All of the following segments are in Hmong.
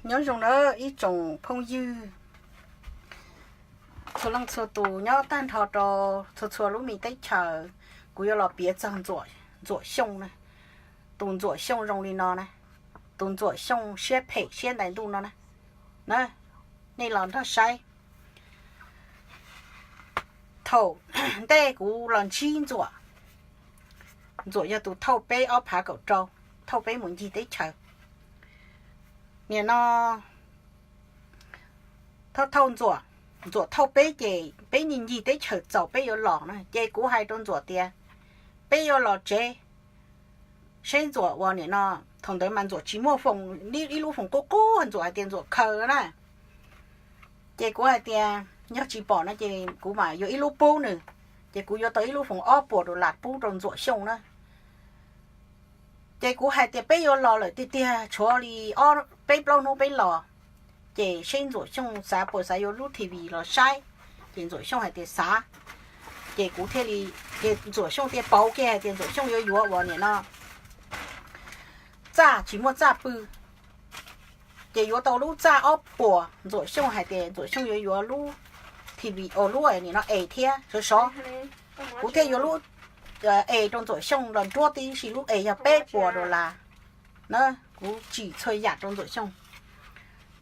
Nyob zoo na ib tsoom phooj ywg txhua leej txhua tus nyob tag nrho rau txhua txhua lub me teb chaws. Kuv yuav los piav txog Ntxuam Xyooj na. Tus Ntxuam Xyooj zoo li no na, tus Ntxuam Xyooj siab phem siab ntais ntuj no na. Nej los nrog saib. Thaum ntej kuv los ntsib Ntxuam, Ntxuam yog tus thauj peb ob phav kaum rau, thauj peb mus ncig teb chaws. Nim no thauj thauj Ntxuam, Ntxuam thauj peb ces peb ncig ncig teb chaws txaus peb yuav los na, ces kuv hais rau Ntxuam tias peb yuav los tsev seb Ntxuam ua nim no. Thaum ntawd mas Ntxuam tsis muaj foos, ib lub foos qub qub, Ntxuam hais tias Ntxuam khaws na. Ces kuv hais tias yog tsis pom no ces kuv mam yuav ib lub pub nws. Ces kuv yuav tau ib lub foos ob puas dollar pub rau Ntxuam Xyooj na. Ces kuv hais tias peb yuav los lawm tiag tiag, tshuav li ob peb plaub hnub peb los, ces seb Ntxuam Xyooj xav puas xav yuav lub T V los saib. Ces Ntxuam Xyooj hais tias xav. Ces kuv thiaj li, ces Ntxuam Xyooj thiaj pauv kiag hais tias Ntxuam Xyooj yuav yuav ua nim no txaj tsis muaj txaj pw. Ces yuav tau lub txaj ob puas, Ntxuam Xyooj hais tias Ntxuam Xyooj yuav yuav lub T V, lub nim no es thiab sov sov. Kuv thiaj yuav lub es rau Ntxuam Xyooj los nruab tib si, lub es yog peb puas dollar na. Kuv tsim txhua yam rau Ntxuam Xyooj.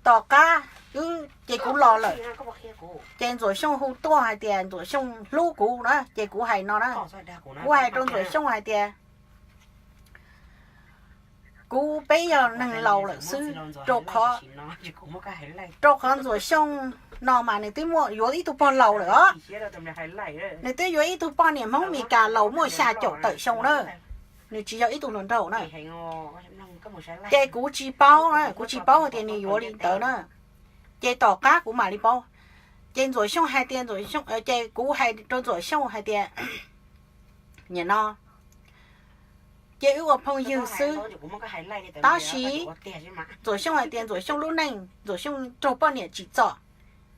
Tom qab ces kuv los lawm, ces Ntxuam Xyooj hu tuaj hais tias Ntxuam Xyooj hlub kuv na, ces kuv hais no na, kuv hais rau Ntxuam Xyooj hais tias kuv peb yog neeg laus lawm xwb, rau qhov Ntxuam Xyooj no mas nws twb muaj yuav ib tug pog laus lawm os. Nws twb yuav ib tug poj niam Hmoob Mes Kas laus muaj xya caum tawm xyoo na, nws tsis yog ib tug hluas nraug na. Ces kuv tsis paub, kuv tsis paub hais tias nws yuav li ntawd na. Ces tom qab kuv mam li paub. Ces Ntxuam Xyooj hais tias, ces kuv hais rau Ntxuam Xyooj hais tias, nim no ces wb ua phooj ywg xwb. Tab sis Ntxuam Xyooj hais tias Ntxuam Xyooj lub neej, Ntxuam Xyooj raug poj niam tsim txom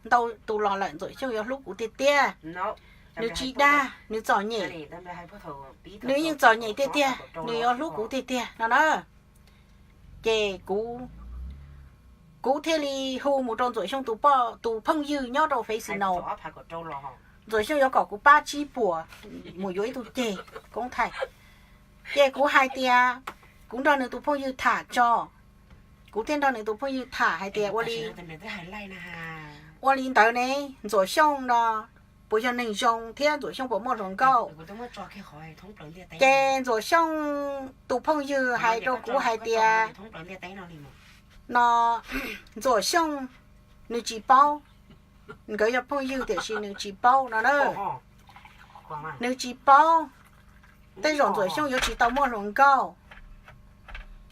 ntau tus los lawm, Ntxuam Xyooj yuav hlub kuv tiag tiag. Nws tsis dag, nws txom nyem, nws yeej txom nyem tiag tiag, nws yuav hlub kuv tiag tiag no na. Ces kuv thiaj li hu mus rau Ntxuam Xyooj tus phooj ywg nyob rau Fresno. Ntxuam Xyooj yuav kom kuv pab tsib puas mus yuav ib tug ceg koob thaij. Ces kuv hais tias kuv nrog nws tus phooj ywg tham tso. Kuv thiaj nrog nws tus phooj ywg tham hais tias ua li ua li ntawd ne, Ntxuam Xyooj no puas yog neeg zoo thiab Ntxuam Xyooj puas muaj hluas nkauj? Ces Ntxuam Xyooj tus phooj ywg hais rau kuv hais tias no, Ntxuam Xyooj nws tsis paub, nkawd yog phooj ywg tiam sis nws tsis paub no na. Nws tsis paub, tej zaum Ntxuam Xyooj yuav tsis tau muaj hluas nkauj.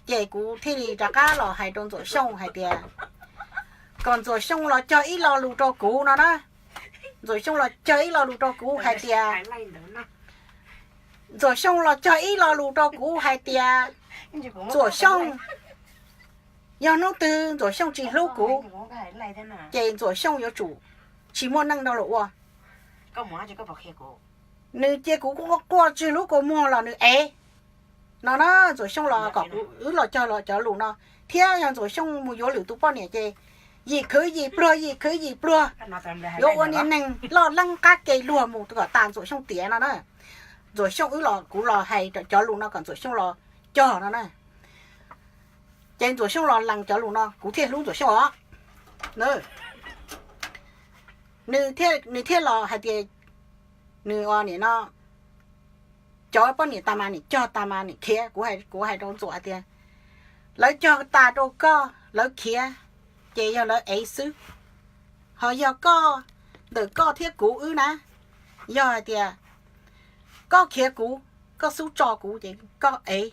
Ces kuv thiaj li rov qab los hais rau Ntxuam Xyooj hais tias kom Ntxuam Xyooj los cog ib lo lus rau kuv no na. Ntxuam Xyooj los cog ib lo lus rau kuv hais tias, Ntxuam Xyooj los cog ib lo lus rau kuv hais tias Ntxuam Xyooj, yog hnub twg Ntxuam Xyooj tsis hlub kuv, ces Ntxuam Xyooj yuav tsum tsis muaj neej nrog luag ua. Nws cia kuv quaj quaj tsw lub kua muag los nws ev no na. Ntxuam Xyooj los kom kuv wb los cog los cov lus no, thiab yog Ntxuam Xyooj mus yuav lwm tus poj niam ces yim khwv yim pluag, yim khwv yim pluag, yuav ua niag neeg loj leeb qab ke luag mus kom tas Ntxuam Xyooj tiav no na. Ntxuam Xyooj wb los, kuv los hais cov lus no kom Ntxuam Xyooj los cog no na. Ces Ntxuam Xyooj los lees cov lus no kuv thiaj hlub Ntxuam Xyooj os. Nws thiaj los hais tias nws ua nim no cov poj niam tas mas nim cog tas mas nim khiav. Kuv hais rau Ntxuam hais tias lawv cog tas rau koj, lawv khiav ces yog lawv ev xwb. Ho yog koj, ntawm koj thiab kuv wb na, yog hais tias koj khiav kuv, koj xub tso kuv ces koj ev,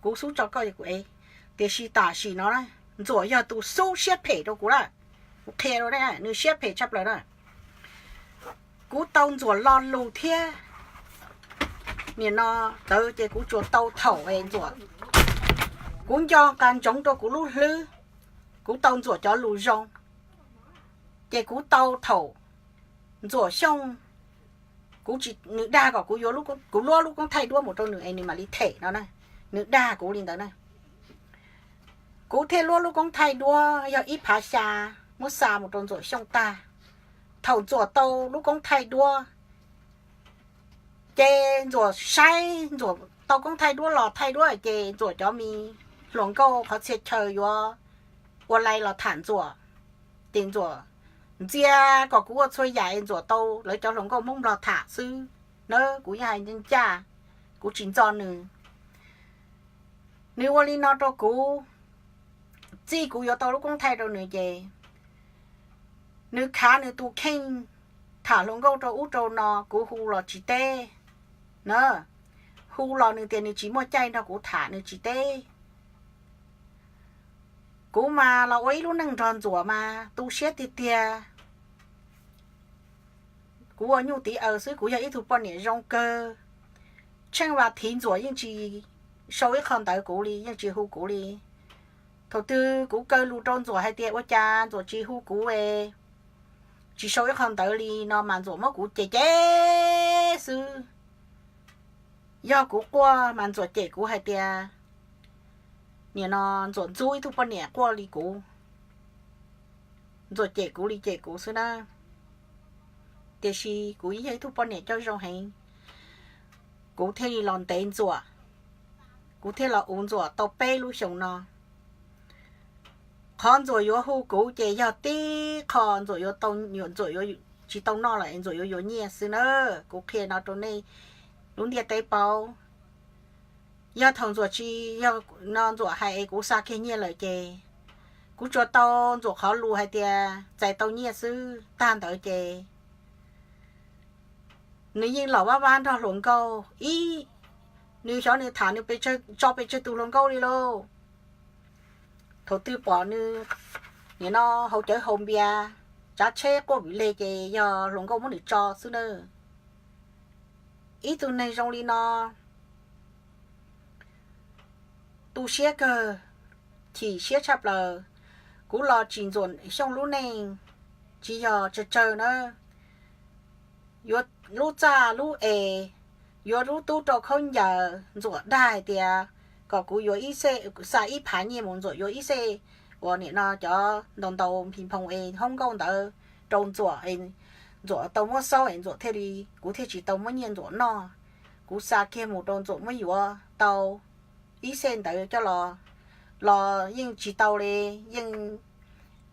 kuv xub tso koj ces kuv ev. Tiam sis tam sim no Ntxuam yog tus xub siab phem rau kuv lawm. Kuv qhia rau nej, nws siab phem tshaj plaws na. Kuv tau Ntxuam lo lus thiab nim no tawv ces kuv tsuas tau thaum Ntxuam, kuv nco qas ntsoov rau kuv lub hlwb, kuv tau Ntxuam cov lus zoo. Ces kuv tau thaum Ntxuam Xyooj, Kuv tsis, nws dag kom kuv yuav, kuv luab lub koob thaij duab mus rau nws es nws mam li them no na. Nws dag kuv li ntawd na. Kuv thiaj luab lub koob thaij duab yog ib phav xya, muab xa mus rau Ntxuam Xyooj tag. Thaum Ntxuam tau lub koob thaij duab, ces Ntxuam saib Ntxuam tau koob thaij duab los thaij duab ces Ntxuam cov me hluas nkauj qhov txhia chaw yuav ua li los tham Ntxuam. Ces Ntxuam ntxias kom kuv ua txhua yam es Ntxuam tau lawv cov hluas nkauj Hmoob Nplog tham xwb na. Kuv yeej hais ncaj ncaj, kuv tsis ntxo nws. Nws ua li no rau kuv, txij kuv yuav tau lub koob thaij rau nws ces nws khav nws tus kheej tham hluas nkauj rau ub rau no, kuv hu los tsis teb na. Hu los nws tias nws tsis muaj caij nrog kuv tham, nws tsis teb. Kuv mas los ua ib lub neej nrog Ntxuam mas tu siab tiag tiag. Kuv ua nyuj tiv aws xwb, kuv yog ib tug poj niam zoo kawg. Tsheej Vas Thiv Ntxuam yeej tsis sau ib qho ntawv kuv li, yeej tsis hu kuv li. Thaum twg kuv kaw lus rau Ntxuam hais tias ua cas Ntxuam tsis hu kuv, tsis sau ib qho ntawv li no mas Ntxuam muab kuv cem cem xwb. Yog kuv quaj mas Ntxuam cem kuv hais tias, nim no Ntxuam ntxub ib tug poj niam quaj li kuv. Ntxuam cem kuv li cem kuv xwb na. Tiam sis kuv yog ib tug poj niam coj zoo heev, kuv thiaj li los ntev Ntxuam, kuv thiaj los uv Ntxuam tau peb lub xyoo no. Qhov Ntxuam yuav hu kuv ces yog tib qho Ntxuam yuav tau, Ntxuam yuav tsis tau noj los es Ntxuam yuav yuav nyiaj xwb na. Kuv qhia no rau nej lub ntiaj teb paub. Yog thaum Ntxuam tsis, yog no Ntxuam hais es kuv xa kiag nyiaj lawm ces kuv tsuas tau Ntxuam qhov lus hais tias txais tau nyiaj xwb, tag ntawd ces nws yeej los vab vab nrog hluas nkauj ib, nws xyov nws tham nws tso pes tsawg tus hluas nkauj li lauj. Thaum twg pom nws nim no haus cawv haus npias, tsav tsheb quaj vim leg ces yog hluas nkauj muab nws tso xwb na. Ib tug neeg zoo li no tu siab kawg, chim siab tshaj plaws. Kuv los tsim Ntxuam Xyooj lub neej tsis yog tsawg tsawg na. Yuav lub txaj lub es, yuav lub tub rau khaub ncaws, Ntxuam dag hais tias kom kuv yuav ib xej, xa ib phav nyiaj mus Ntxuam yuav ib xej uas nim no cov ntau ntau nphis nphoo es hoob nkauj ntawd rau Ntxuam, Ntxuam tau muab xauj es Ntxuam thiaj li, kuv thiaj tsis tau muab nyiaj Ntxuam noj. Kuv xa kiag mus rau Ntxuam muab yuav tau ib xej ntawd coj los, los yeej tsis tau li, yeej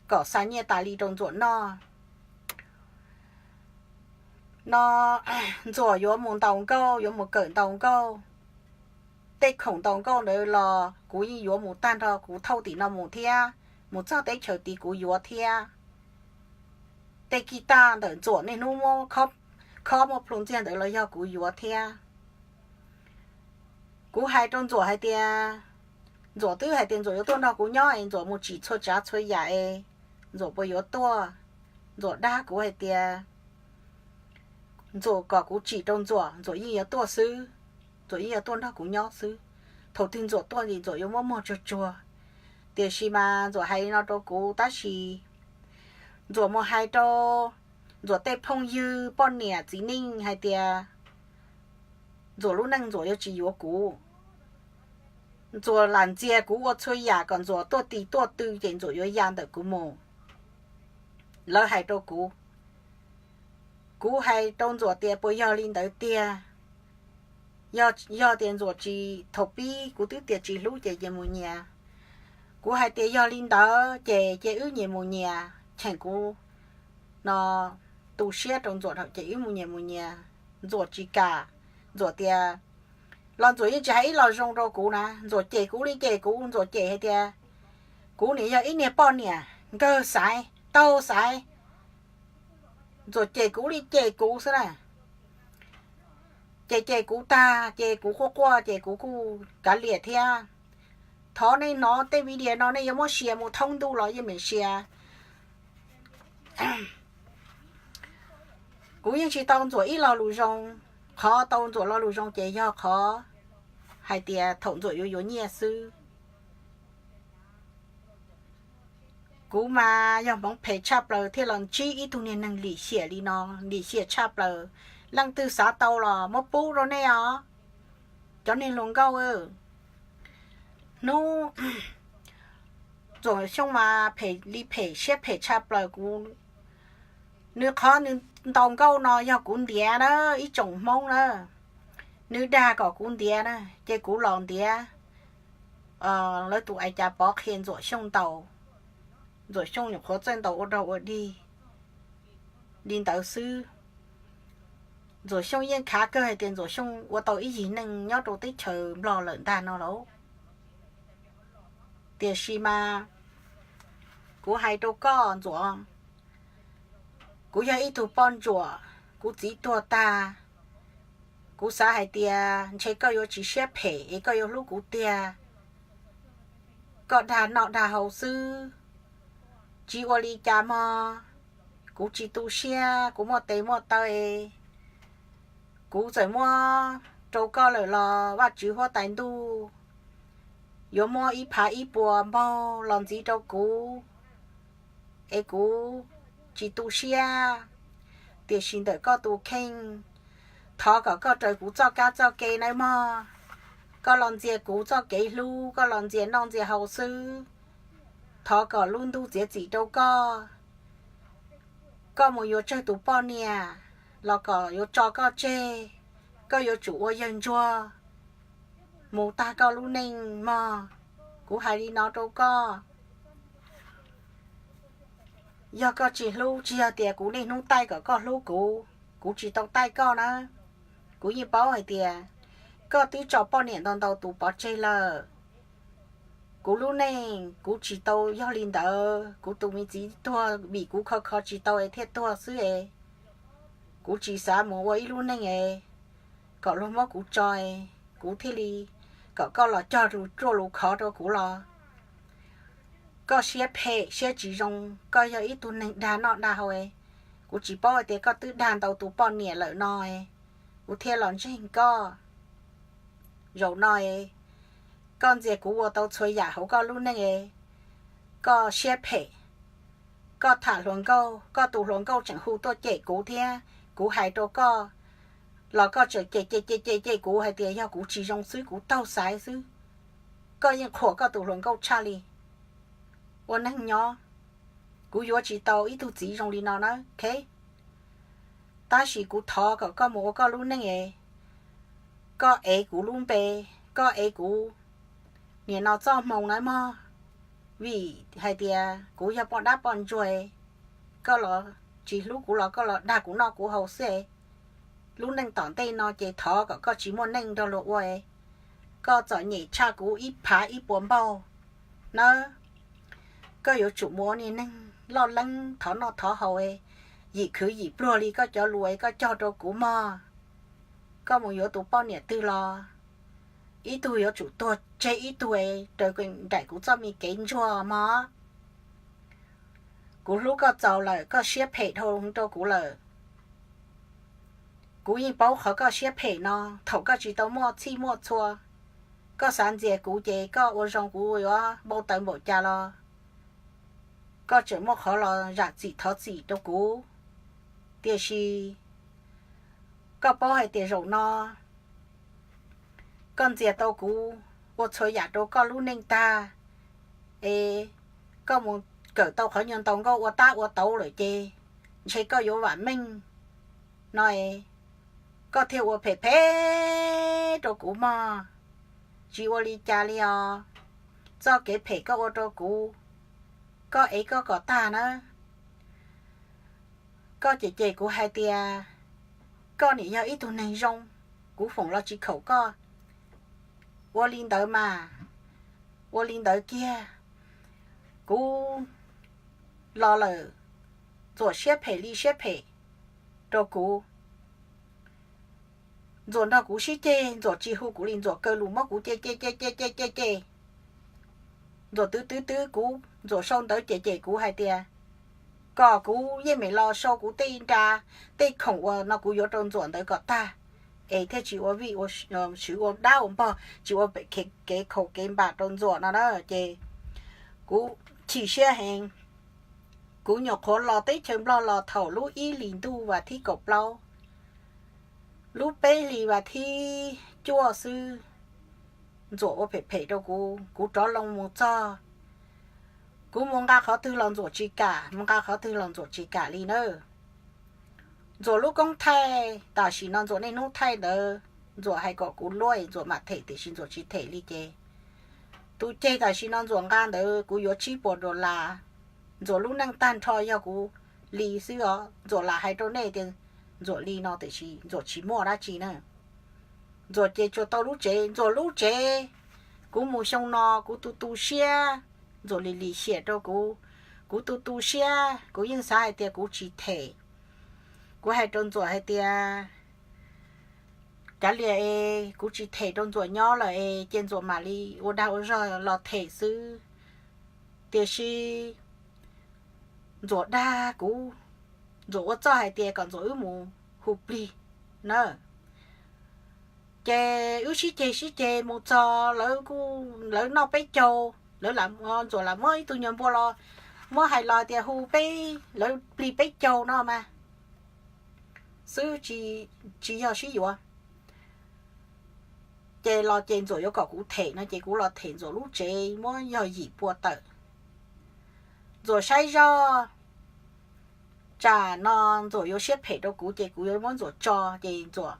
kom xa nyiaj tas li rau Ntxuam noj. No Ntxuam yuav mus ntaus nkauj, yuav mus kawm ntaus nkauj. Tej khoom ntaus nkauj ntawd los kuv yeej yuav mus tag nrho, kuv thauj tim no mus thiab, mus txog teb chaws tid kuv yuav thiab. Tej kis taj ntawm Ntxuam niaj hnub muab khob muab plhu ntxiag ntawd los yog kuv yuav thiab. Kuv hais rau Ntxuam hais tias, Ntxuam twb hais tias Ntxuam yuav tuaj nrog kuv nyob es Ntxuam mus tsim txhua tsav txhua yam es Ntxuam puas yuav tuaj. Ntxuam dag kuv hais tias Ntxuam kom kuv tsim rau Ntxuam, Ntxuam yeej yuav tuaj xwb, Ntxuam yeej yuav tuaj nrog kuv nyob xwb. Thaum twg Ntxuam tuaj ces Ntxuam yuav muaj muag tsuag tsuag. Tiam sis mas Ntxuam hais li no rau kuv tab sis Ntxuam mus hais rau Ntxuam tej phooj ywg poj niam txiv neej hais tias Ntxuam lub neej Ntxuam yuav tsis yuav kuv. Ntxuam lam ntxias kuv ua txhua yam kom Ntxuam tuaj tis tuaj tw ces Ntxuam yuav ya ntawm kuv mus. Lawv hais rau kuv. Kuv hais rau Ntxuam tias puas yog li ntawd tiag. Yog, yog tias Ntxuam tsis, thaum pib kuv twb tias tsis hlub ces cia mus nyias. Kuv hais tias yog li ntawd ces cia wb nyias mus nyias, cheem kuv no tu siab rau Ntxuam ces wb mus nyias mus nyias. Ntxuam tsis kam, Ntxuam tias, los Ntxuam yeej tsis hais ib lo zoo rau kuv na, Ntxuam cem kuv li cem kuv, Ntxuam cem hais tias kuv nim yog ib niag poj niam nkawg xaiv taug xaiv. Ntxuam cem kuv li cem kuv xwb na. Ces cem kuv tag ces kuv quaj quaj ces kuv kuj kav liam thiab. Thov nej hnov tej video no nej yuav muab share mus thoob ntuj los yeej meem share. Kuv yeej tsis tau Ntxuam ib lo lus zoo. Qhov tau Ntxuam lo lus zoo ces yog qhov hais tias thaum Ntxuam yuav yuav nyiaj xwb. Kuv mas yog hmoov phem tshaj plaws thiaj los ntsib ib tug niag neeg lim hiam li no, lim hiam tshaj plaws. Leej twg xav tau los muab pub rau nej os, cov neeg hluas nkauj. Hnub Ntxuam Xyooj mas phem li phem, siab phem tshaj plaws. Kuv, nws qhov nws ntaus nkauj no yog kuv ntiav na, ib tsoom Hmoob na, nws dag kom kuv ntiav na, ces kuv los ntiav lawv tus Ais Cas Pov qhia Ntxuam Xyooj ntaus. Ntxuam Xyooj nyuam qhuav txawj ntaus ua dog ua dig li ntawd xwb. Ntxuam Xyooj yeej khav kawg hais tias Ntxuam Xyooj ua tau ib yig neej nyob rau teb chaws Nplog lawm ntag no lauj. Tiam sis mas kuv hais rau koj Ntxuam, kuv yog ib tug poj ntsuam, kuv txiv tuag tag, kuv xav hais tias ntshe koj yuav tsis siab phem es koj yuav hlub kuv tiag. Koj dag noj dag haus xwb, tsis ua li cas mog. Kuv tsis tu siab, kuv muaj tes muaj taw, kuv txawm muab rau koj lawm los Vajtswv huab tais ntuj yuav muab ib phav ib puas npaug los ntxiv rau kuv, es kuv tsis tu siab. Tiam sis ntawm koj tus kheej, thov kom koj raws kuv txoj kab txoj ke nawb mog. Koj los ntxias kuv txoj kev hlub, koj los ntxias noj ntxias haus xwb. Thov kom lub ntuj txiav txim rau koj. Koj mus yuav tsawg tus poj niam los kom yuav tso koj tseg, koj yuav tsum ua yawg ntsuag mus tag koj lub neej mog. Kuv hais li no rau koj. Yog koj tsis hlub, tsis yog tias kuv niaj hnub taij kom koj hlub kuv, kuv tsis tau taij koj na. Kuv yeej paub hais tias koj twb tso poj niam ntau ntau tus pov tseg lawm. Kuv lub neej kuv tsis tau yog li ntawd, kuv tus me txiv tuag vim kuv kho kho tsis tau es thiaj tuag xwb es. Kuv tsis xav mus ua ib lub neej es kom luag muab kuv tso es kuv thiaj li kom koj los cog lus ruaj lus khov rau kuv los. Koj siab phem siab tsis zoo, koj yog ib tug neeg dag noj dag haus es. Kuv tsis paub hais tias koj twb dag ntau tus poj niam lawm no es kuv thiaj los ntseeg koj. Zaum no es koj ntxias kuv ua tau txhua yam hauv koj lub neej es koj siab phem. Koj tham hluas nkauj, koj tus hluas nkauj tseem hu tuaj cem kuv thiab kuv hais rau koj los koj tseem cem cem cem cem cem kuv hais tias yog kuv tsis zoo xwb, kuv taug xaiv xwb. Koj yeej qhuas koj tus hluas nkauj tshaj li. Ua neeg nyob, kuv yuav tsis tau ib tug txiv zoo li no na, ok? Tab sis kuv thov kom koj mus ua koj lub neej es koj ev kuv lub npe, koj ev kuv nim no txoj hmoo nawb mog. Vim hais tias kuv yog poj dab poj ntsuag, koj los tsis hlub kuv los koj los dag kuv noj kuv haus xwb es. Lub neej tom ntej no ces thov kom koj tsis muaj neej nrog luag ua es. Koj txom nyem tshaj kuv ib phav ib puas npaug nawb. Koj yuav tsum mus ua niag neeg loj leeb thov noj thov haus es, yim khwv yim pluag li koj cov lus es koj cog rau kuv mog. Koj mus yuav tus poj niam twg los ib tug yuav tsum tuag tseg ib tug es raws nraim kuv txoj me kev ntsuag mog. Kuv hlub koj txaus lawm, koj siab phem dhau rau kuv lawm. Kuv yeej paub qhov koj siab phem no, thaum koj tsis tau muaj txhij muaj txhua, koj xav ntxias kuv ces koj ua zoo kuv yuav npau taws npaum cas los koj tseem muaj qhov los zam txim thov txim rau kuv. Tiam sis koj paub hais tias zaum no koj ntxias tau kuv, ua txhua yam rau koj lub neej tag, es koj mus kawm tau qhov nyuag ntaus nkauj ua tab ua tauv lawm ces ntshe koj yuav vam meej no es, koj thiaj ua phem phem rau kuv mog. Tsis ua li cas li os. Txoj kev phem koj ua rau kuv, koj ev koj kom tag na. Koj cem cem kuv hais tias koj nim yog ib tug neeg zoo, kuv foom los tsis khaum koj. Ua li ntawd mas, ua li ntawd kiag. Kuv los lawm, Ntxuam siab phem li siab phem rau kuv. Ntxuam nrog kuv sib ceg, Ntxuam tsis hu kuv li, Ntxuam kaw lus muab kuv ce ce ce ce ce ce ce. Ntxuam twv twv twv kuv, Ntxuam sau ntawv cem cem kuv hais tias kom kuv yeej meem los sau kuv tej nra, tej khoom uas no kuv yuav rau Ntxuam ntawd kom tag, es thiaj tsis ua vij ua, swv ua dab ua npog, tsis ua kev khaum kev npam rau Ntxuam no na. Ces kuv chim siab heev. Kuv nyuam qhuav los teb chaws Nplog los thaum lub ib hlis ntuj vas thib kaum plaub. Lub peb hlis vas thib cuaj xwb, Ntxuam ua phem phem rau kuv, kuv rov loo mus txog, kuv mus nqa qhov twg los Ntxuam tsis kam, mus nqa qhov twg los Ntxuam tsis kam li na. Ntxuam lub koob thaij tam sim no Ntxuam niaj hnub thaij ntawd, Ntxuam hais kom kuv luaj Ntxuam mam them tiam sis Ntxuam tsis them li ces tus ceg tam sim no Ntxuam nqa ntawd kuv yuav tsib puas dollar. Ntxuam lub neej tag nrho yog kuv li xwb os. Ntxuam lam hais rau nej tias Ntxuam li no tiam sis Ntxuam tsis muaj dab tsi na. Ntxuam ces tsuas tau lub tsev, Ntxuam lub tsev. Kuv mus xyoo no kuv tu tu siab, Ntxuam lim lim hiam rau kuv, kuv tu tu siab kuv yeej xav hais tias kuv tsis them. Kuv hais rau Ntxuam hais tias, Cav liam es kuv tsis them rau Ntxuam nyob lawm es ces Ntxuam mam li ua dag ua zog los them xwb. Tiam sis Ntxuam dag kuv, Ntxuam ua txuj hais tias kom Ntxuam wb mus hu plig na. Ces wb sib ceg sib ceg mus txog lawv noj peb caug, lawv, Ntxuam lam muab ib tug nyuag npua los, muab hais los tias hu peb, lawv plig peb caug no mas xwb, tsis yog sib yuav. Ces los ces Ntxuam yuav kom kuv them no ces kuv los them Ntxuam lub tsev muab yog yim pua tawm. Ntxuam saib zoj, tsam no Ntxuam yuav siab phem rau kuv ces kuv yuav muab Ntxuam tso ces Ntxuam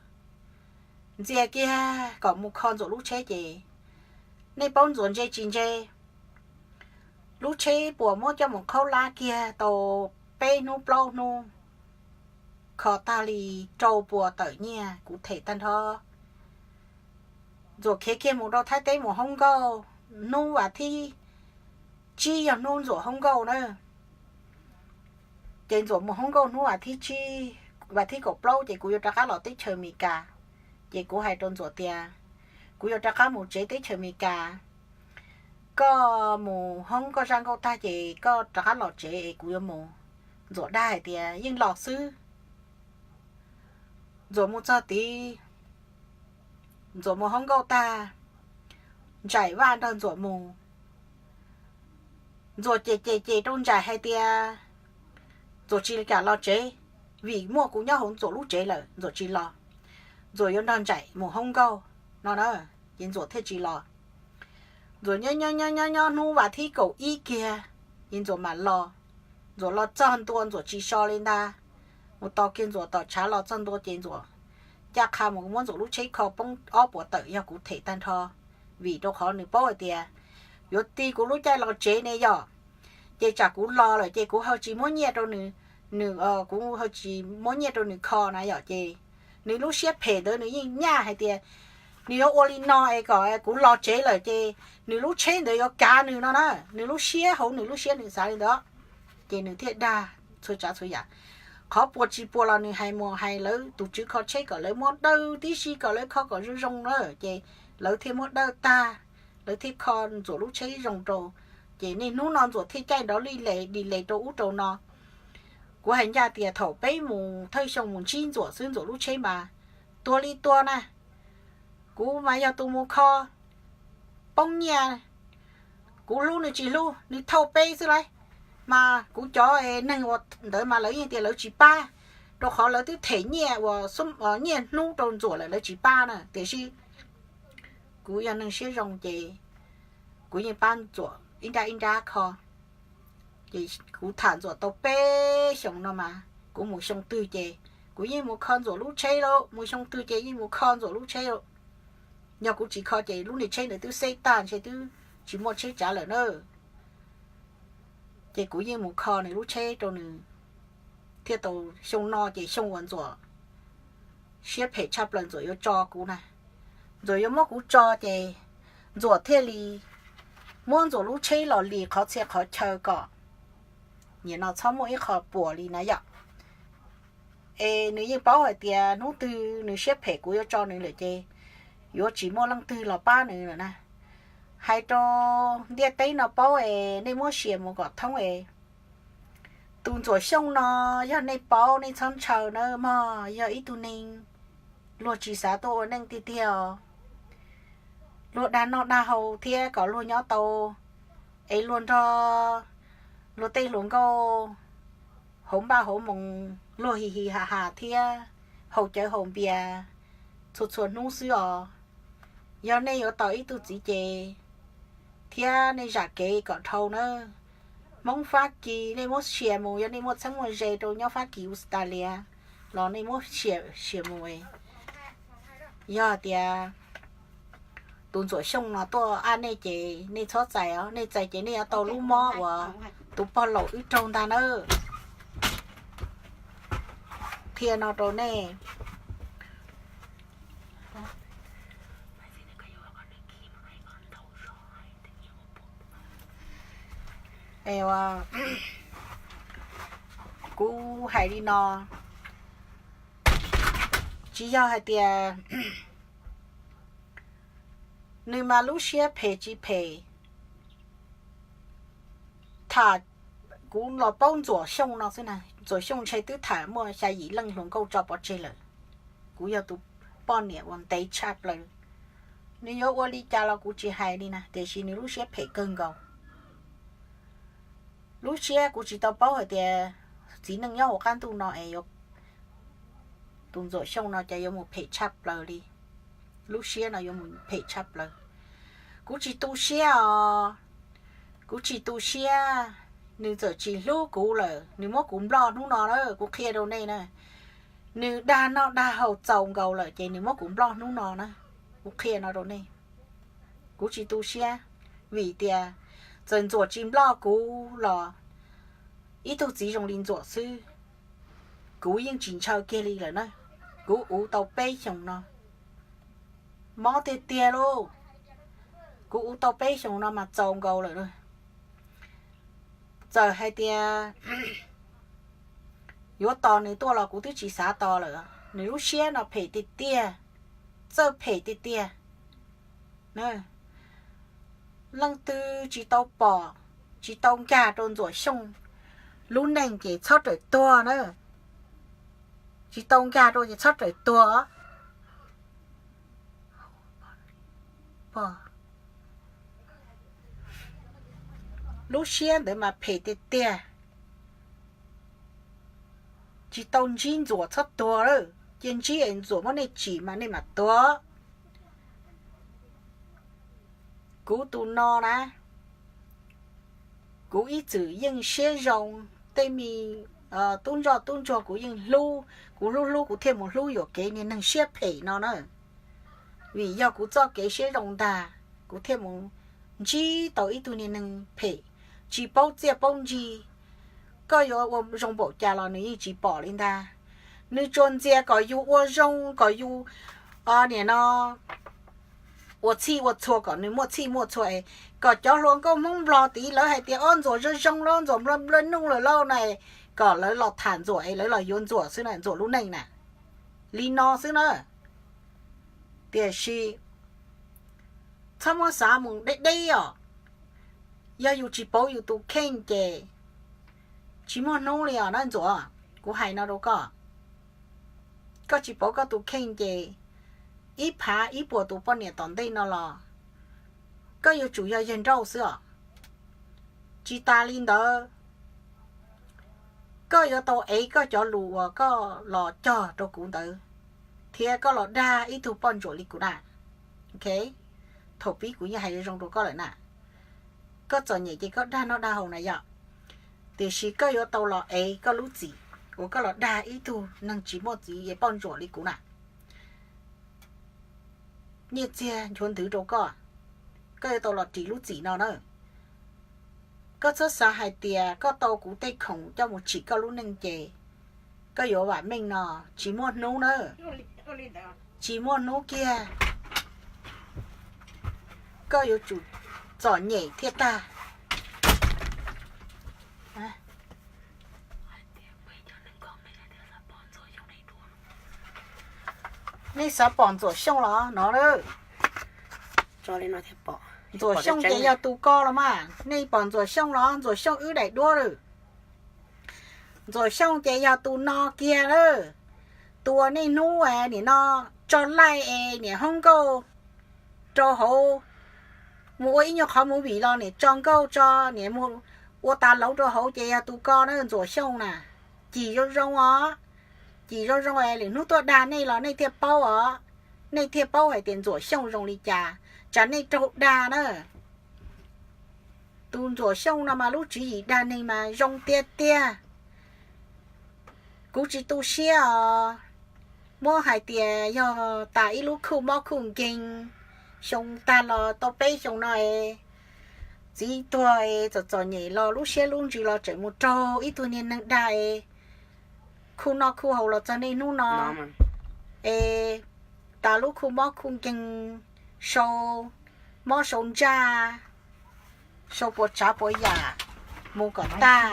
ntxias kiag kom mus kho Ntxuam lub tsheb ces nej paub Ntxuam ntse tsis ntse. Lub tsheb puas muab coj mus khaub lab kiag tau peb hnub plaub hnub, kho tag li rau puas tawm nyiaj kuv them tag nrho. Ntxuam khiav kiag mus rau Thaib teb mus hoob nkauj, hnub vas thib tsib yog hnub Ntxuam hoob nkauj na. Ces Ntxuam mus hoob nkauj hnub vas thib tsib, vas thib kaum plaub ces kuv yuav rov qab los teb chaws Amelikas. Ces kuv hais rau Ntxuam tias, Kuv yuav rov qab mus tsev teb chaws Amelikas, koj mus hoob koj zaj nkauj tag ces koj rov qab los tsev es kuv yuav mus. Ntxuam dag hais tias, Yeej los xwb. Ntxuam mus txog tid, Ntxuam mus hoob nkauj tag, Ntsaim Vaj nrog Ntxuam mus. Ntxuam ces ces ces rau Ntsaim hais tias Ntxuam tsis kam los tsev, vim muaj kuv nyob hauv Ntxuam lub tsev lawm Ntxuam tsis los, Ntxuam yuav nrog Ntsaim mus hoob nkauj no na, ces Ntxuam thiaj tsis los. Ntxuam nyob nyob nyob nyob hnub vas thib kaum ib kiag, ces Ntxuam mam los. Ntxuam los txog ntua Ntxuam tsis so li ntag, mus tos kiag Ntxuam tom tshav los txog ntua ces Ntxuam ncaj qha mus muab Ntxuam lub tsheb kho poob ob puas tawm yog kuv them tag nrho, vim rau qhov nws paub hais tias yuav ti kuv lub caij los tsev ne yom. Ces tsam kuv los lawm ces kuv ho tsis muab nyiaj rau nws, nws, kuv ho tsis muab nyiaj rau nws kho na yom, ces nws lub siab phem ntawd nws yeej nyaj hais tias nws yuav ua li no es kom kuv los tsev lawm ces nws lub tsheb ntawd yuav kav nws no na, nws lub siab hauv nws lub siab nws xav li ntawd. Ces nws thiaj dag txhua tsav txhua yam. Qhov puas tsis puas los nws hais mus hais lawv tus tswv kho tsheb kom lawv muab dawb tib si kom lawv kho kom zoo zoo na, ces lawv thiaj muab dawb tag, lawv thiaj kho Ntxuam lub tsheb zoo rau. Ces niaj hnub no Ntxuam thiaj caij nrov li les di les rau ub rau no. Kuv hais ncaj tias thaum peb mus thawj xyoo mus ntsib Ntxuam xwb Ntxuam lub tsheb mas tuag li tuag na. Kuv mas yog tus mus kho poob nyiaj, kuv hlub nws tsis hlub nws thauj peb xwb lauj. Mas kuv cov es neeg ua ntawd mas lawv yeej tias lawv tsis pab, rau qhov lawv twb them nyiaj uas nyiaj hnub rau Ntxuam lawm lawv tsis pab na. Tiam sis kuv yog neeg siab zoo ces kuv yeej pab Ntxuam ib nrab ib nrab kho. Ces kuv tham Ntxuam tau peb xyoos no mas kuv mus xyoo twg ces kuv yeej mus kho Ntxuam lub tsheb lauj, mus xyoo twg ces yeej mus kho Ntxuam lub tsheb lauj. Yog kuv tsis kho ces lub niag tsheb ntawd twb xeb tag ntshe twb tsis muaj tsheb tsav lawm na. Ces kuv yeej mus kho nws lub tsheb rau nws, thiaj tau xyoo no ces xyoo uas Ntxuam siab phem tshaj plaws Ntxuam yuav tso kuv na. Ntxuam yuav muab kuv tso ces Ntxuam thiaj li muab Ntxuam lub tsheb los li qhov txhia qhov chaw kom nim no txhob muaj ib qho puas li na yom. Es nws yeej paub hais tias hnub twg nws siab phem kuv yuav tso nws lawm ces yuav tsis muaj leej twg los pab nws lawm na. Hais rau ntiaj teb no paub es nej muab sia mus kom thoob es tus Ntxuam Xyooj no yog nej paub nej txhob ntshaw na mog, yog ib tug neeg luag tsis xav tuaj ua neej tiag tiag os. Luag dag noj dag haus thiab kom luag nyob tau, es luag nrog luag tej hluas nkauj hauv npaj hauv moos luag hi hi ha ha thiab haus cawv haus npias, txhua txhua hnub xwb os. Yog nej yuav tau ib tug txiv ces thiab nej zam kev kom dhau nawb. Hmoob Fab Kis nej muab share mus, yog nej muaj txheeb muaj ze rau nyob Fab Kis, Australia los nej muab share mus. Yog tias tus Ntxuam Xyooj no tuaj ab nej ces nej txhob txais os, nej txais ces nej yuav tau lub mob uas tus pog laus wb raug ntag nawb. Qhia no rau nej. Kuv hais li no, tsis yog hais tias nws mas lub siab phem tsis phem. Tham, kuv los paub Ntxuam Xyooj no xwb na, Ntxuam Xyooj ntshe twb tham muaj xya yim leej hluas nkauj tso pov tseg lawm. Kuv yog tus poj niam uas ntev tshaj plaws. Nws yuav ua li cas los kuv tsis hais li na, tiam sis nws lub siab phem kawg nkaus. Lub siab kuv tsis tau paub hais tias txiv neej nyob hauv qab ntuj no es tus Ntxuam Xyooj no ces yuav mus phem tshaj plaws li. Lub siab no yuav mus phem tshaj plaws. Kuv tsis tu siab os. Kuv tsis tu siab. Nws txawm tsis hlub kuv lawm, nws muab kuv nploj hnub no na, kuv qhia rau nej na. Nws dag noj dag haus txaus nkaus lawm ces nws muab kuv nploj hnub no na. Kuv qhia no rau nej. Kuv tsis tu siab, vim tias txawm Ntxuam tsis nploj kuv los ib tug txiv zoo li Ntxuam xwb, kuv yeej tsis ntshaw kiag li lawm na. Kuv uv tau peb xyoos no, mob tiag tiag lauj. Kuv uv tau peb xyoos no mas txaus nkaus lawm. Txawm hais tias yuav tos nws tuaj los kuv twb tsis xav tos lawm. Nws lub siab no phem tiag tiag, txawj phem tiag tiag. Leej twg tsis tau pom, tsis tau nkag rau Ntxuam Xyooj lub neej ces txhob rawm tuag na. Tsis tau nkag rau ces txhob rawm tuag. Lub siab ntawd mas phem tiag tiag. Tsis tau ntsib Ntxuam txhob tuag lawm, cia ntsib es Ntxuam muab nej tsim mas nej mam tuag. Kuv tus no na, kuv ib txwm yeej siab zoo, tej me tub ntsoj tub ntsuag kuv yeej hlub, kuv hlub hlub kuv thiaj mus hlub yuam kev niag neeg siab phem no na. Vim yog kuv txoj kev siab zoo ntag, kuv thiaj mus ntsib tau ib tug niag neeg phem, tsis paub txiaj paub ntsig. Koj yuav ua zoo npaum cas los nws yeej tsis pom li ntag. Nws tsuas ntxias kom yus ua zoo, kom yus nim no ua txhij ua txhua, kom nws muaj txhij muaj txhua es kom cov hluas nkauj Hmoob Nplog tid lawv hais tias ob Ntxuam zoo zoo lauj, Ntxuam nplua nplua nuj lawm lauj na, kom lawv los tham Ntxuam es lawv los yuav Ntxuam xwb na, Ntxuam lub neej na. Li no xwb na. Tiam sis txhob muab xav mus deb deb os. Yog yus tsis pauv yus tus kheej ces tsis muaj hnub li os na Ntxuam. Kuv hais no rau koj, koj tsis pauv koj tus kheej ces ib phav ib puas tus poj niam tom ntej no los koj yuav tsum yog yawg nrauj xwb os. Tsis tas li ntawd, koj yuav tau ev koj cov lus uas koj los cog rau kuv ntawd, thiab koj los dag ib tug poj ntsuam li kuv na. Thaum pib kuv yeej hais zoo zoo rau koj lawm na, koj txom nyem ces koj dag noj dag haus na yom, tiam sis koj yuav tau los ev koj lub txim uas koj los dag ib tug neeg tsis muaj txiv es poj ntsuam li kuv na. Nyiaj txiag nchuav ntwv rau koj, koj yuav tau los ris lub txim no na. Koj txhob xav hais tias koj tau kuv tej khoom coj mus tsim koj lub neej ces koj yuav vam meej no, tsis muaj hnub na. Tsis muaj hnub kiag, koj yuav tsum txom nyem thiaj tag. Nej xav pom Ntxuam Xyooj los no, Ntxuam Xyooj ces yog tus ko los mas, nej pom Ntxuam Xyooj los? Ntxuam Xyooj wb daim duab lawm. Ntxuam Xyooj ces yog tus no kiag lawm. Tus uas nej hnub nim no tso laij es niam hoob nkauj rau hauv, mus ua ib nyuag qhov movie los niam tso nkauj tso, niam mus ua tas lauv rau hauv ces yog tus ko na Ntxuam Xyooj na. Cim zoo zoo os, cim zoo zoo es lwm hnub tuaj dag nej los nej thiaj paub os. nej thiaj paub hais tias Ntxuam Xyooj zoo li cas, tsam nej raug dag na. Tus Ntxuam Xyooj no mas lub tswv yim dag neeg mas zoo tiag tiag. Kuv tsis tu siab os. Muab hais tias yog tas ib lub khuj mob khuj nkeeg, xyoo tag los tau peb xyoo no es txiv tuag es txom txom nyem los lub siab lub ntsws los tseem mus raug ib tug niag neeg dag es khuj noj khuj haus los txog niaj hnub no es tas lub khuj mob khuj nkeeg, sau mob sau ntsaj, sau puas tsav puas yam mus kom tag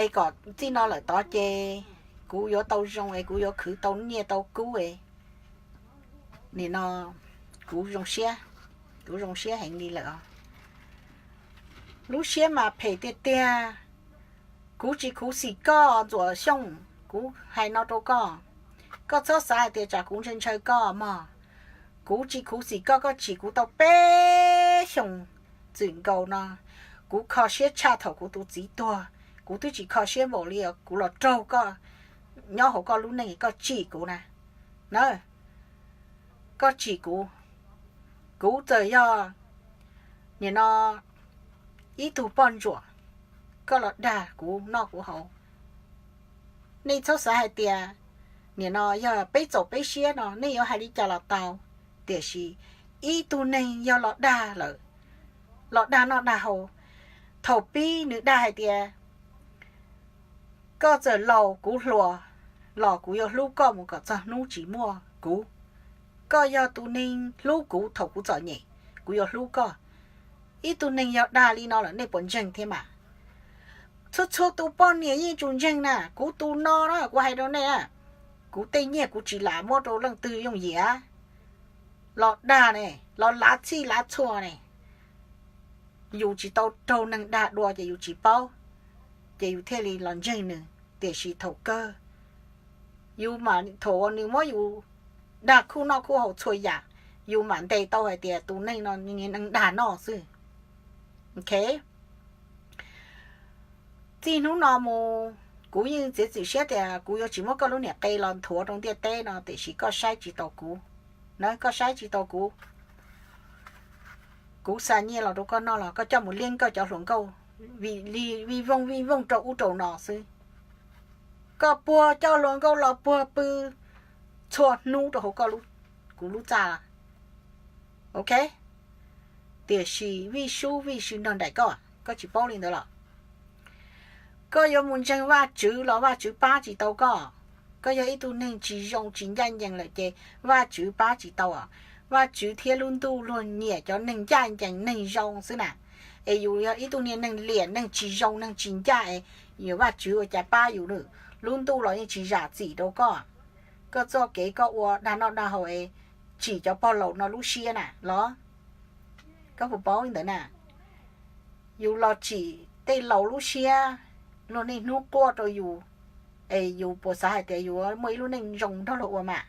es kom txij no lawm tod ces kuv yuav tau zoo es kuv yuav khwv tau nyiaj tau kub es nim no kuv zoo siab, kuv zoo siab heev li lawm. Lub siab mas phem tiag tiag. Kuv tsis khuv xim koj Ntxuam Xyooj, kuv hais no rau koj. Koj txhob xav hais tias tsam kuv ntshaw ntshaw koj mog. Kuv tsis khuv xim koj, koj tsim kuv tau peb xyoos txwm nkaus no. Kuv kho siab tshaj thaum kuv tus txiv tuag, kuv twb tsis kho siab npaum li kuv los raug koj nyob hauv koj lub neej koj tsim kuv na. Na, koj tsim kuv, kuv txawm yog nim no ib tug poj ntsuam, koj los dag kuv noj kuv haus. Nej txhob xav hais tias nim no yog peb txaus peb siab no nej yuav hais li cas los tau, tiam sis ib tug neeg yog los dag lawm, los dag noj dag haus, thaum pib nws dag hais tias koj txawm laus kuv hluas los kuv yuav hlub koj mus kom txog hnub tsis muaj kuv. Koj yog tus neeg hlub kuv thaum kuv txom nyem, kuv yuav hlub koj. Ib tug neeg yog dag li no lawm nej puas ntseeg thiab mas? Txhua txhua tus poj niam yeej tsum ntseeg na, kuv tus no na kuv hais rau nej, kuv tej nyiaj kuv tsis lam muab rau leej twg yooj yim. Los dag ne, los lav txhij lav txhua ne, yus tsis tau raug neeg dag dua ces yus tsis paub, ces yus thiaj li los ntseeg nws. Tiam sis thaum kawg yus mam, thaum uas nws muab yus dag khuj noj khuj haus txhua yam, yus mam ntes tau hais tias tus neeg no neeg dag noj xwb. Ok, txij hnub no mus kuv yeej txiav txim siab tias kuv yuav tsis muab koj lub niam qe los nthuav rau ntiaj teb no, tiam sis koj saib tsis taus kuv. Na, koj saib tsis taus kuv. Kuv xa nyiaj los rau koj noj los koj coj mus liab koj cov hluas nkauj vij vooj vij vooj rau ub rau no xwb. Koj puag cov hluas nkauj los puag pw txhua hnub rau hauv kuv lub txaj. Ok, tiam sis vij sub vij sw nrog nraim koj, koj tsis paub li ntawd los? Koj yuav mus ntseeg Vajtswv los Vajtswv pab tsis tau koj. Koj yog ib tug neeg tsis zoo tsis ncaj ncees lawm ces Vajtswv pab tsis tau. Vajtswv thiab lub ntuj luag nyiam cov neeg ncaj ncees neeg zoo xwb na. Es yus yog ib tug niag neeg liam neeg tsis zoo neeg tsis ncaj es yus Vajtswv ua cas pab yus lwm? Lub ntuj los yeej tsis zam txim rau koj. Koj txoj kev koj ua dag noj dag haus es tsim cov pog laus no lub siab na los? Koj puas paub li ntawd na? Yus los tsim tej laus lub siab, luag niaj hnub quaj rau yus, es yus puas xav hais tias yus muaj ib lub neej zoo nrog luag ua mas?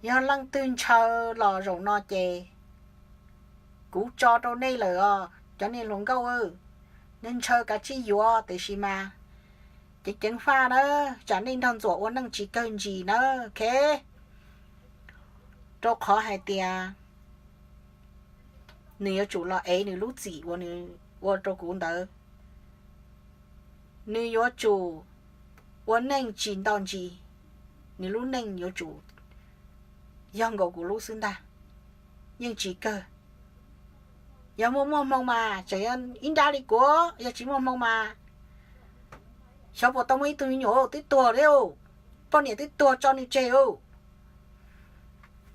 Yog leej twg ntshaw los zaum no ces kuv tso rau nej lawm os cov niag hluas nkauj, nej ntshaw kav tsij yuav tiam sis mas ceev ceev faj na, tsam nej nrog Ntxuam ua neej tsis kawg ntsis na. Ok, rau qhov hais tias nws yuav tsum los ev nws lub txim uas nws ua rau kuv ntawd. Nws yuav tsum ua neej tsis nto ntsis, nws lub neej yuav tsum yog nkaus kuv lub xwb ntag. Yeej tsis kawg. Yog muaj muaj hmoo mas tseem ib nrab li kuv, yog tsis muaj hmoo mas xyov puas tau muaj ib tug me nyuam twb tuag li, poj niam twb tuag tso nws tseg.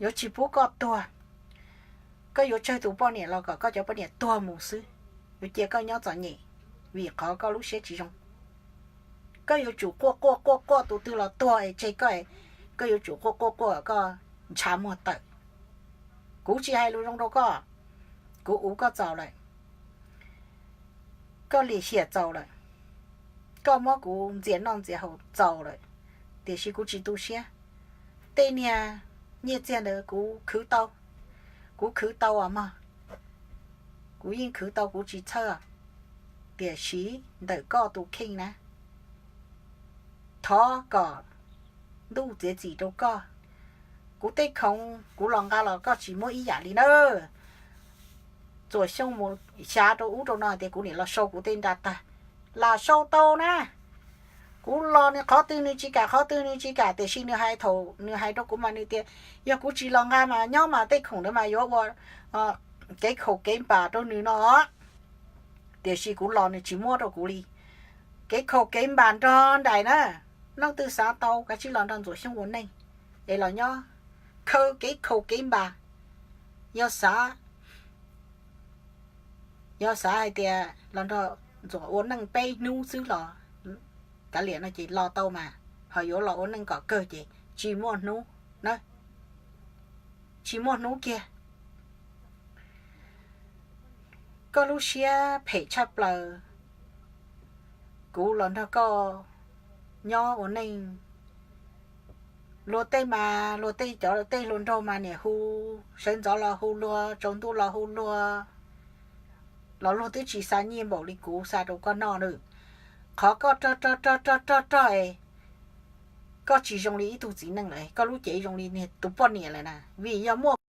Yuav tsis pub koj tuag. Koj yuav tsawg tus poj niam los kom koj cov poj niam tuag mus xwb, yuav cia koj nyob txom nyem vim qhov koj lub siab tsis zoo. Koj yuav tsum quaj quaj quaj quaj tus twg los tuag es tseg koj, koj yuav tsum quaj quaj quaj koj ntshav muag tawm. Kuv tsis hais lus zoo rau koj, kuv uv koj txaus lawm, koj lim hiam txaus lawm, koj muab kuv ntxias noj ntxias haus txaus lawm, tiam sis kuv tsis tu siab. Tej niag nyiaj txiag ntawd kuv khwv tau, kuv khwv tau os mog, kuv yeej khwv tau kuv tsis txhawj. Tiam sis ntawm koj tus kheej na, thov kom ntuj txiav txim rau koj. Kuv tej khoom kuv los nqa los koj tsis muab ib yam li nawb. Txuam Xyooj mus xyav rau ub rau no tias kuv niam los sau kuv tej nra tag, los sau tau na. Kuv los nws qhov twg nws tsis kam, qhov twg nws tsis kam, tiam sis nws hais thaum nws hais rau kuv mas nws tias yog kuv tsis los nqa mas nyob mas tej khoom ntawd mas yuav ua kev khaum kev npam rau nws no. Tiam sis kuv los nws tsis muab rau kuv li. Kev khaum kev npam nrog nraim na, leej twg xav tau kav tsij los nrog Ntxuam Xyooj ua neej es los nyob khaws kev khaum kev npam. Yog xav, yog xav hais tias los nrog Ntxuam ua neej peb hnub xwb los kav liam no ces los tau mas, ho yuav los ua neej kom kawg ces tsis muaj hnub na, tsis muaj hnub kiag. Koj lub siab phem tshaj plaws, kuv los nrog koj nyob ua neej. Luag tej mas luag tej cov tej hluas nraug mas niam hu, sawv ntxov los hu luag, tsaus ntuj los hu luag, los luag twb tsis xa nyiaj npaum li kuv xa rau koj noj na. Qhov koj rog rog rog rog rog rog es koj tsis zoo li ib tug txiv neej lawm, koj lub cev zoo li tus poj niam lawm na, vim yog muaj